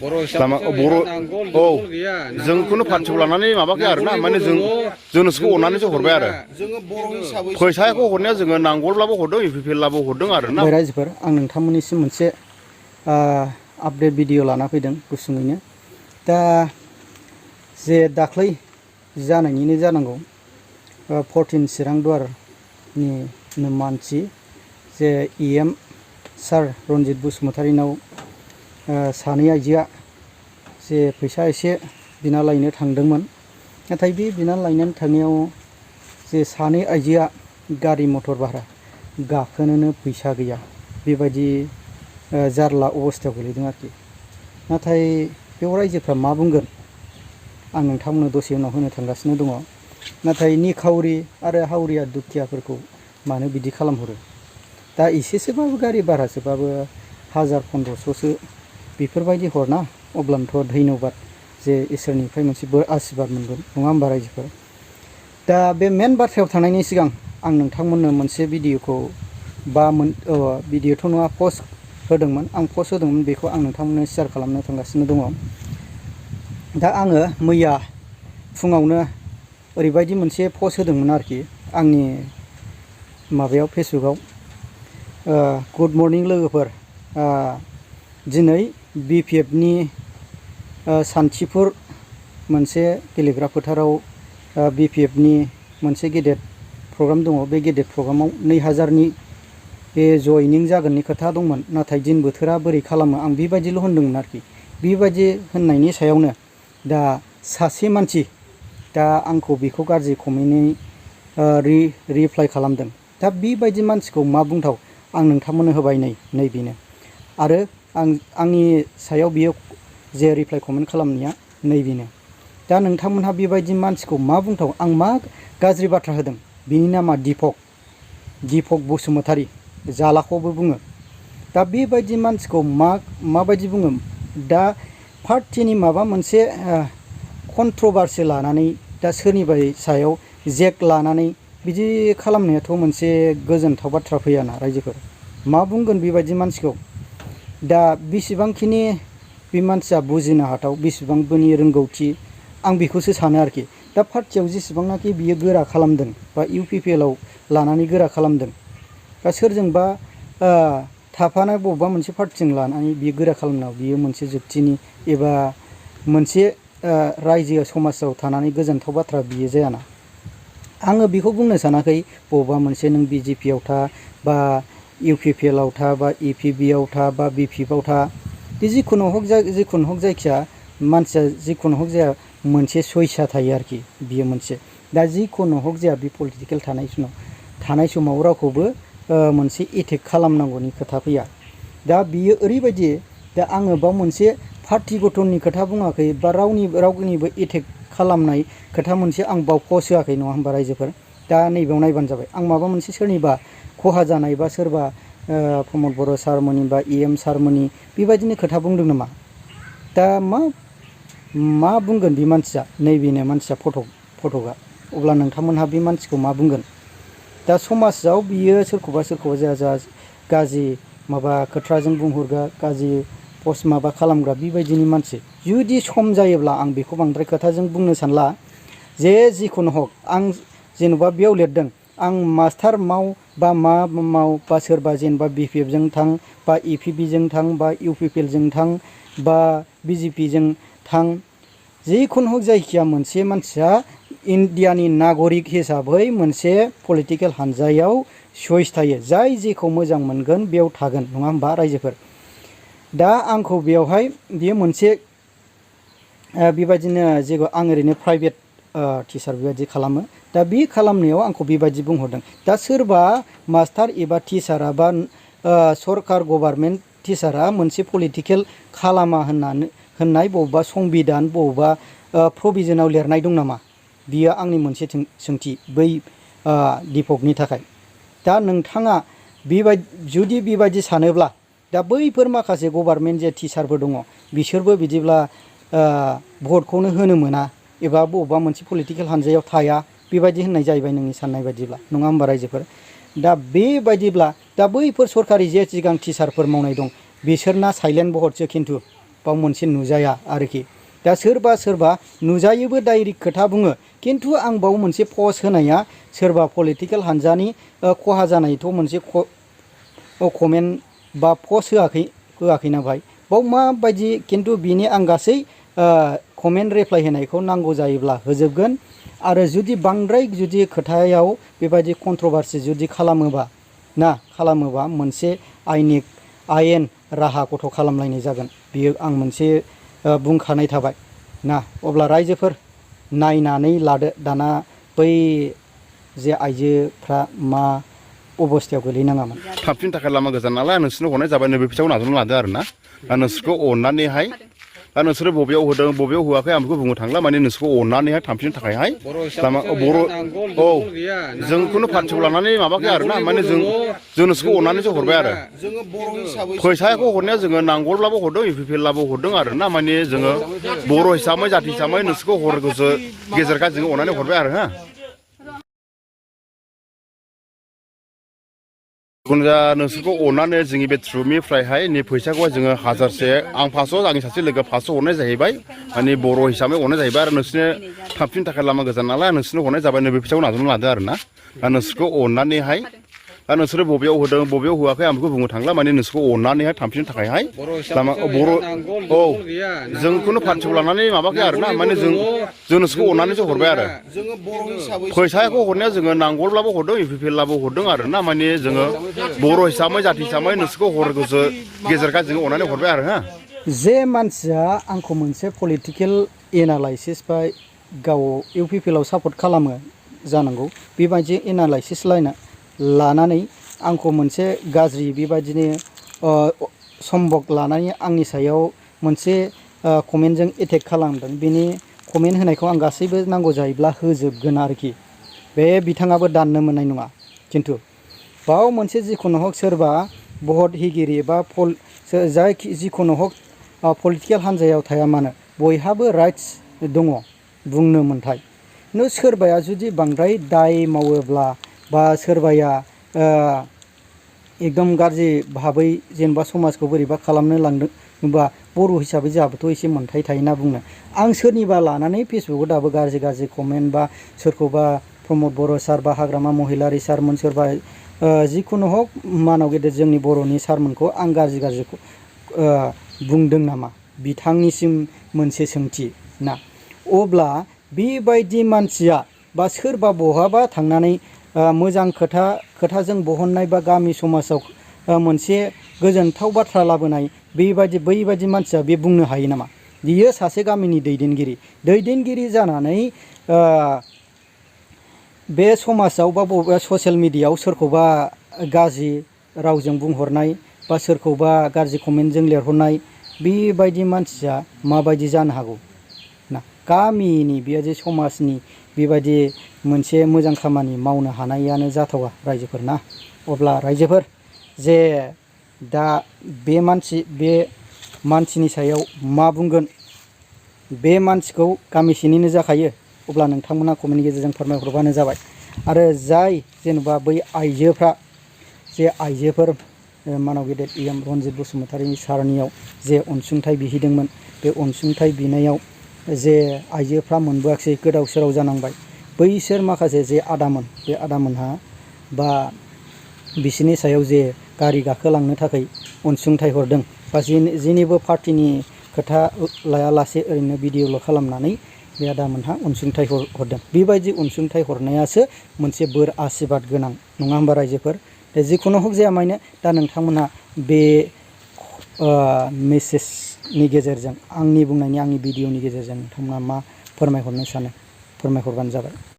लामा बर' औ जों खुनु पार्टिखौ लानानै माबाखै आरोना माने जोंनो सिखौ अननानैसो हरबाय आरो जोङो बर' हिसाबै फैसाखौ हरनाया जोङो नांगौब्लाबो हरदों इउपिपिएलआबो हरदों आरोना। रायजोफोर आं नोंथांमोननिसिम मोनसे आपडेट भिडिअ लाना फैदों गुसुङैनो। दा जे दाख्लै जानायनिनो जानांगौ 14 चिरां दुवारनि मानसि जे EM सार रनजित बसुमतारीनाव सानै आइजोआ जे फैसा एसे बिना लायनो थांदोंमोन। नाथाय बे बिना लायनानै थांनायाव जे सानै आइजोआ गारि मटर भारा गाखोनोनो फैसा गैया, बेबायदि जारला अबस्थायाव गोलैदों आरोखि। नाथाय बेयाव रायजोफ्रा मा बुंगोन आं नोंथांमोननो दसे उनाव होनो थांगासिनो दङ। नाथाय निखावरि आरो हावरिया दुखियाफोरखौ मानो बिदि खालामहरो? दा एसेसोबाबो गारि भारासोबाबो 1000-1500सो बेफोरबायदि हरना, अब्लानोथ' धन्यबाद जे इसोरनिफ्राय मोनसे बोर आशीर्बाद मोनगोन, नङा होमबा रायजोफोर? दा बे मेन बाथ्रायाव थांनायनि सिगां आं नोंथांमोननो मोनसे भिडिअखौ भिडिअथ' नङा, पस्ट होदोंमोन। आं पस्ट होदोंमोन, बेखौ आं नोंथांमोननो शेयार खालामनो थांगासिनो दङ। दा आङो मैया फुङावनो ओरैबायदि मोनसे पस्ट होदोंमोन आरोखि आंनि माबायाव फेसबुकआव। गुड मर्निं लोगोफोर, दिनै BPFनि सान्थिफुर मोनसे गेलेग्रा फोथाराव BPFनि मोनसे गेदेर प्रग्राम दङ। बे गेदेर प्रग्रामाव 2000नि जयनिं जागोननि खोथा दंमोन। नाथाय दिन बोथोरा बोरै खालामो आं बेबायदिल' होनदोंमोन आरोखि। बेबायदि होननायनि सायावनो दा सासे मानसि दा आंखौ बेखौ गाज्रि कमेन्टनि रिप्लाइ खालामदों। दा बेबायदि मानसिखौ मा बुंथाव आं नोंथांमोननो होबाय नै बेनो। आरो आंनि सायाव बियो जे रिप्लाइ कमेन्ट खालामनाया नैबेनो। दा नोंथांमोनहा बेबायदि मानसिखौ मा बुंथाव? आं मा गाज्रि बाथ्रा होदों? बिनि नामा दिपक बसुमतारी, जालाखौबो बुङो। दा बेबायदि मानसिखौ माबायदि बुङो? दा पार्टिनि माबा मोनसे कन्ट्रभार्सि लानानै दा सोरनिबा सायाव जेक लानानै बिदि खालामनायाथ' मोनसे गोजोनथाव बाथ्रा फैयाना रायजोफोर। मा बुंगोन बेबायदि मानसिखौ? दा बेसेबांखिनि बे मानसिया बुजिनो हाथाव, बेसेबांबोनि रोंगौथि, आं बेखौसो सानो आरोखि। दा पार्टियाव जेसेबांनाखि बियो गोरा खालामदों बा UPPLआव लानानै गोरा खालामदों, दा सोरजोंबा थाफानाय बबेबा मोनसे पार्टिजों लानानै बियो गोरा खालामनायाव बियो मोनसे जुक्तिनि एबा मोनसे रायजो समाजाव थानानै गोजोनथाव बाथ्रा बियो जायाना। आङो बेखौ बुंनो सानाखै बबेबा मोनसे नों BJPआव था बा UPPLआव था बा EPBआव था बा BPFआव था, बे जिखुनु हक जायखिया मानसिया जिखुनु हक जाया मोनसे सयसा थायो आरोखि। बियो मोनसे दा जिखुनु हक जाया बे पलिटिकेल थानाय समाव रावखौबो मोनसे एटेक खालामनांगौनि खोथा फैया। दा बियो ओरैबायदि, दा आङो बाव मोनसे पार्टि गठननि खोथा बुङाखै बा रावनिबो एटेक खालामनाय खोथा मोनसे आं बाव पस्ट होआखै, नङा होमबा रायजोफोर? दा नैबेयाव नायबानो जाबाय। आं माबा मोनसे सोरनिबा खहा जानाय बा सोरबा प्रमद बर' सारमोननि बा EM सारमोननि बेबायदिनो खोथा बुंदों नामा? दा मा बुंगोन बे मानसिया? नैबेनो मानसिया फटकआ। अब्ला नोंथांमोनहा बे मानसिखौ मा बुंगोन? दा समाजाव बियो सोरखौबा जाया गाज्रि माबा खोथाजों बुंहरग्रा, गाज्रि पस्ट माबा खालामग्रा बेबायदिनि मानसि। जुदि सम जायोब्ला आं बेखौ बांद्राय खोथाजों बुंनो सानला। जिखुनु हक आं जेन'बा बेयाव लिरदों आं मास्टार माव बा मा माव बा सोरबा जेनेबा BPFजों थां बा EPBजों थां बा UPPLजों थां बा BJPजों थां, जिखुनु हक जायखिया मोनसे मानसिया इण्डियानि नागरिक हिसाबै मोनसे पलिटिकेल हानजायाव चइस थायो। जाय जेखौ मोजां मोनगोन बेयाव थागोन, नङा होमबा रायजोफोर? दा आंखौ बेयावहाय बियो मोनसे बेबायदिनो जेखौ आं ओरैनो प्राइभेट टिचार बेबायदि खालामो। दा बे खालामनायाव आंखौ बेबायदि बुंहरदों। दा सोरबा मास्टार एबा टिचारा बा सरकार गभार्नमेन्ट टिचारा मोनसे पलिटिकेल खालामा होननाय बबेबा संबिधान बबेबा प्रभिजनाव लिरनाय दं नामा? बियो आंनि मोनसे सोंथि बै दिपकनि थाखाय। दा नोंथाङा जुदि बेबायदि सानोब्ला, दा बैफोर माखासे गभार्नमेन्ट जे टिचारफोर दङ बिसोरबो बिदिब्ला भटखौनो होनो मोना एबा बबेबा मोनसे पलिटिकेल हानजायाव थाया, बेबायदि होननाय जाहैबाय नोंनि साननाय बायदिब्ला, नङा होमबा रायजोफोर? दा बेबायदिब्ला दा बैफोर सरकारि जे सिगां टिचारफोर मावनाय दं बिसोरना साइलेन्ट भटसो खिन्थु, बाव मोनसे नुजाया आरोखि दा सोरबा सोरबा नुजायोबो डाइरेक्ट खोथा बुङो खिन्थु आं बाव मोनसे पस्ट होनाया सोरबा पलिटिकेल हानजानि खहा जानायथ' मोनसे कमेन्ट बा पस्ट होआखैना भाई बाव माबायदि खिन्थु बिनि आं गासै कमेन्ट रिप्लाइ होनायखौ नांगौ जायोब्ला होजोबगोन आरो जुदि बांद्राय जुदि खोथायाव बेबायदि कन्ट्रभारसि जुदि खालामोबा मोनसे आयेन राहा गथ' खालामलायनाय जागोन बियो आं मोनसे बुंखानाय थाबाय ना अब्ला रायजोफोर नायनानै लादो दाना बै जे आइजोफ्रा मा अबस्थायाव गोलैनाङामोन थाबसिन थाखाय लामा गोजान नालाय नोंसोरनो हरनाय जाबाय नैबे फैसाखौ नाजावना लादो आरो ना दा नोंसोरखौ अननानैहाय दा नोंसोरो बबेयाव होदों बबेयाव होआखै आं बेखौ बुंनो थांला माने नोंसोरखौ अननानैहाय थांफिननो थाखायहाय लामा बर' औ जों खुनु पार्टिखौ लानानै माबाखै आरो ना माने जों नोंसोरखौ अननानैसो हरबाय आरो फैसाखौ हरनाया जोङो नांगौब्लाबो हरदों इउपिपिएलब्लाबो हरदों आरो ना माने जोङो बर' हिसाबै जाथि हिसाबै नोंसोरखौ हरगोसो गेजेरखा जोङो अननानै हरबाय आरो हा जिखुनु जा नोंसोरखौ अननानै जोंनि बे ट्रुपनिफ्रायहाय नै फैसाखौहाय जोङो 1000से आं 500 आंनि सासे लोगो 500 हरनाय जाहैबाय माने बर' हिसाबै हरनाय जाहैबाय आरो नोंसोरनो थाबसिन थाखाय लामा गोजान नालाय नोंसोरनो हरनाय जाबाय नैबे फैसाखौ नाजावना लादो आरो ना दा नोंसोरखौ अननानैहाय दा नोंसोरो बबेयाव होदों बबेयाव होआखै आं बेखौ बुंनो थांला माने नोंसोरखौ अननानैहाय थांफिननो थाखायहाय लामा बर' औ जों खुनु पार्टिखौ लानानै माबाखै आरो ना माने जों नोंसोरखौ अननानैसो हरबाय आरो फैसाखौ हरनाया जोङो नांगौब्लाबो हरदों इउपिपिएलब्लाबो हरदों आरो ना माने जोङो बर' हिसाबै जाथि हिसाबै नोंसोरखौ हरगोसो गेजेरखा जोङो अननानै हरबाय आरो हा जे मानसिया आंखौ मोनसे पलिटिकेल एनालाइसिस बा गाव इउपिपिएलआव सापर्ट खालामो जानांगौ बेबायदि एनालाइसिस लानानै आंखौ मोनसे गाज्रि बेबायदिनो सम्भब लानानै आंनि सायाव मोनसे कमेन्टजों एटेक खालामदों बेनि कमेन्ट होनायखौ आं गासैबो नांगौ जायोब्ला होजोबगोन आरोखि बे बिथाङाबो दाननो मोननाय नङा खिन्थु बाव मोनसे जिखुनु हक सोरबा भट होगिरि बा जिखुनु हक पलिटिकेल हान्जायाव थाया मानो बयहाबो राइट्स दङ बुंनो मोन्थाय सोरबाया जुदि बांद्राय दाय मावोब्ला बा सोरबाया एकदम गाज्रि भाबै जेनेबा समाजखौ बोरैबा खालामनो लांदोंबा बर' हिसाबै जोंहाबोथ' एसे मोन्थाय थायोना बुंनो आं सोरनिबा लानानै फेसबुकआव दाबो गाज्रि कमेन्ट बा सोरखौबा प्रमद बर' सार बा हाग्रामा महिलारि सारमोन सोरबा जिखुनु हक मानाव गेदेर जोंनि बर'नि सारमोनखौ आं गाज्रि बुंदों नामा बिथांनिसिम मोनसे सोंथि ना अब्ला बेबायदि मानसिया बा सोरबा बहाबा थांनानै मोजां खोथाजों बहननाय बा गामि समाजाव मोनसे गोजोनथाव बाथ्रा लाबोनाय बैबायदि मानसिया बे बुंनो हायो नामा बियो सासे गामिनि दैदेनगिरि जानानै बे समाजाव बा बबेबा ससियेल मिडियायाव सोरखौबा गाज्रि रावजों बुंहरनाय बा सोरखौबा गाज्रि कमेन्टजों लिरहरनाय बेबायदि मानसिया माबायदि जानो हागौ ना गामिनि बेबायदि समाजनि बेबायदि मोनसे मोजां खामानि मावनो हानायानो जाथावा रायजोफोर ना अब्ला रायजोफोर जे दा बे मानसिनि सायाव मा बुंगोन बे मानसिखौ गामिसेनिनो जाखायो अब्ला नोंथांमोना कमेन्टनि गेजेरजों फोरमायहरबानो जाबाय आरो जाय जेनेबा बै आइजोफोर मानाव गेदेर EM रनजित बसुमतारी सारनियाव जे अनसुंथाइ बिहैदोंमोन बे अनसुंथाइ बिनायाव जे आइजोफ्रा मोनबोआखिसै गोदाव सोराव जानांबाय बैसोर माखासे जे आदामोन बे आदामोनहा बा बिसोरनि सायाव जे गारि गाखोलांनो थाखाय अनसुंथाइ हरदों बा जेनिबो पार्टिनि खोथा लायालासे ओरैनो भिडिअल' खालामनानै बे आदामोनहा अनसुंथाइ हरदों बेबायदि अनसुंथाइ हरनायासो मोनसे बोर आशीर्बाद गोनां नङा होमबा रायजोफोर जिखुनु हक जाया मानो दा नोंथांमोनहा बे मेसेजनि गेजेरजों आंनि भिडिअनि गेजेरजों नोंथांमोना मा फोरमायहरनो सानो फोरमायहरबानो जाबाय।